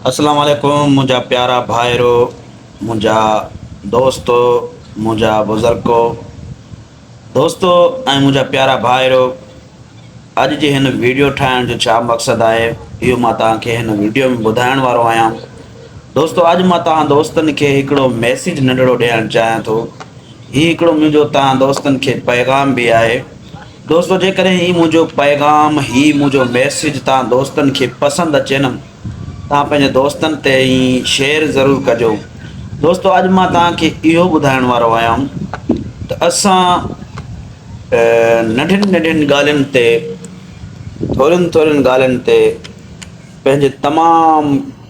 اسلام عليڪم منهنجا پيارا ڀائرو منهنجا دوستو منهنجا بزرگو دوستو ۽ منهنجا پيارا ڀائرو اڄ جي هن ويڊيو ٺاهڻ جو ڇا مقصد آهي اهو مان توهان کي هن ويڊيو ۾ ٻڌائڻ وارو آهيان دوستو اڄ مان توهان دوستن کي هڪڙو ميسيج ننڍڙو ڏيڻ چاهيان ٿو هي هڪڙو منهنجو توهان دوستن کي پيغام به آهي دوستو جيڪڏهن هي منهنجو پيغام هي منهنجو ميسيج توهان دوستن کي پسند اچي نه توهان پنهنجي دوستن تي هي شيئر ضرور ڪجو دوستو اڄ مان توهان کي اهو ٻڌائڻ وارو آهيان ته اسان ننڍين ننڍين ڳالهين تي ٿورين ٿورين ڳالهين تي پنهنجي تمام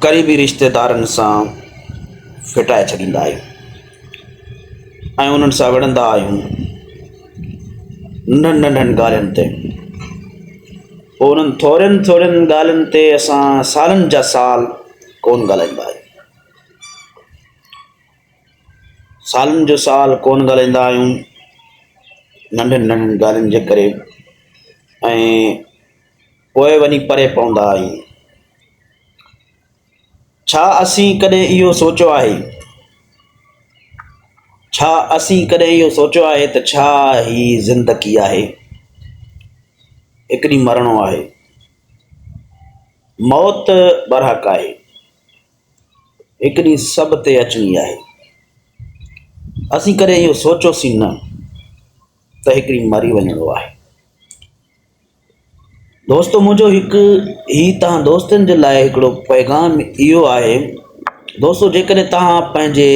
قريبي رشتيدارن سان ڦٽائي ڇڏيندا آهيون ۽ انهن سان وڙهندا آهيون ننڍن ننڍن ڳالهين تي پوء انهن ٿورين ٿورين ڳالهين تي اسان سالن جا سال ڪونه ڳالهائيندا آهيون سالن جو سال ڪونه ڳالهائيندا آهيون ننڍين ننڍين ڳالهين جي ڪري ۽ پوء وڃي پري پوندا آهيون ڇا اسين ڪڏهن اهو سوچيو آهي؟ ڇا اسين ڪڏهن اهو سوچيو آهي ته ڇا هي زندگي آهي؟ هڪ ڏينهن مرڻو آهي. موت برحق آهي. هڪ ڏينهن سڀ تي اچڻي آهي. اسين ڪڏهن اهو سوچيوسين نه ته هڪ ڏينهن مري وڃڻو آهي. دوستو منهنجو هڪ هي توهان دوستن جي لاء هڪڙو پيغام اهو آهي دوستو جيڪڏهن توهان پنهنجي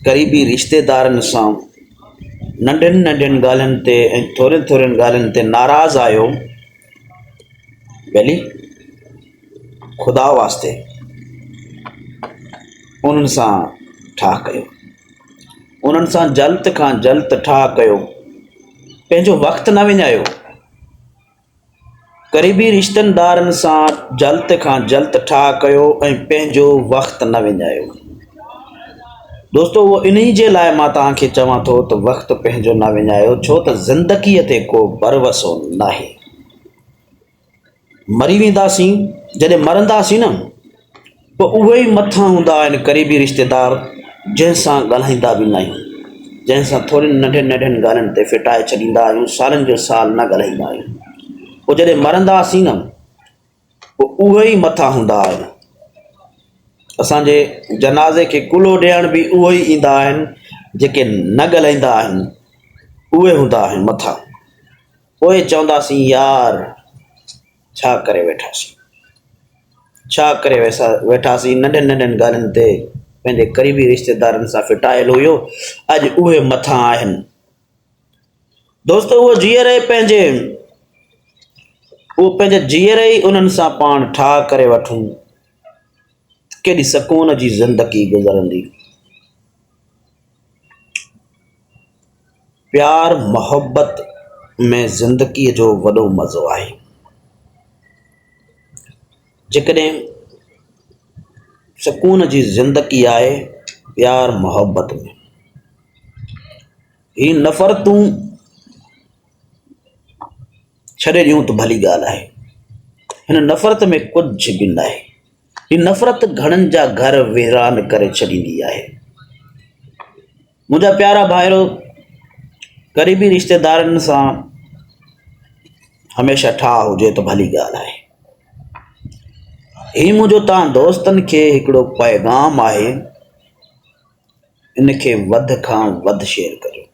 قريبي رشتيدارن سان ننڍين ننڍين ڳالهين تي ۽ ٿورين ٿورين ڳالهين تي ناراض آهيو ڀلي خدا واسطي انهن سان ٺاهه ڪيو انهن سان جلد کان جلد ٺاهه ڪيو پنهنجو وقت نه وڃايو قريبي رشتن دارن سان جلد کان جلد ٺاهه ڪيو ۽ پنهنجو وقت نه وڃايو. دوستو اهو انهي جي لاء مان توهان کي چوان ٿو ته وقت پنهنجو نه وڃايو ڇو ته زندگيء تي ڪو ڀروسو ناهي. مري وينداسين جڏهن مرنداسين نه پوء اهي ئي مٿان هوندا آهن قريبي رشتيدار جنهن سان ڳالهائيندا به نه آهيون جنهن سان ٿورين ننڍين ننڍين ڳالهين تي ڦٽائي ڇڏيندا آهيون سالن جو سال نه ڳالهائيندا آهيون پوء جڏهن مرنداسين نه پوء اهي ئي مٿان هوندا آهن اسانجي جنازي کي ڪلهو ڏيڻ به اهي ئي ايندا آهن جيڪي نه ڳالهائيندا آهن اهي هوندا آهن مٿان پوء چونداسين يار ڇا ڪري ويٺاسين ڇا ڪري ويٺاسين ننڍين ننڍين ڳالهين تي پنهنجي قريبي رشتيدارن سان ڦٽايل هيو اڄ اهي مٿان آهن دوستو اهو جيئري پنهنجي اهو پنهنجي جيئري ئي انهن سان پاڻ ٺاهه ڪري وٺون ڪيڏي سڪون جي زندگي گذرندي پيار محبت ۾ زندگيء جو وڏو مزو آهي. جيڪڏهن سڪون جي زندگي آهي پيار محبت ۾. هي نفرتون ڇڏي ڏيون ته ڀلي ڳالهه آهي. هن نفرت ۾ ڪجهه به ناهي. هي نفرت گهڻن جا گهر ويران ڪري ڇڏيندي آهي. منهنجا پيارا ڀائرو قريبي رشتيدارن سان هميشه ٺاهه هجي ته ڀلي ڳالهه آهي. هي منهنجو توهان دوستن کي هڪڙو پيغام آهي ان کي وڌ کان وڌ شيئر ڪريو.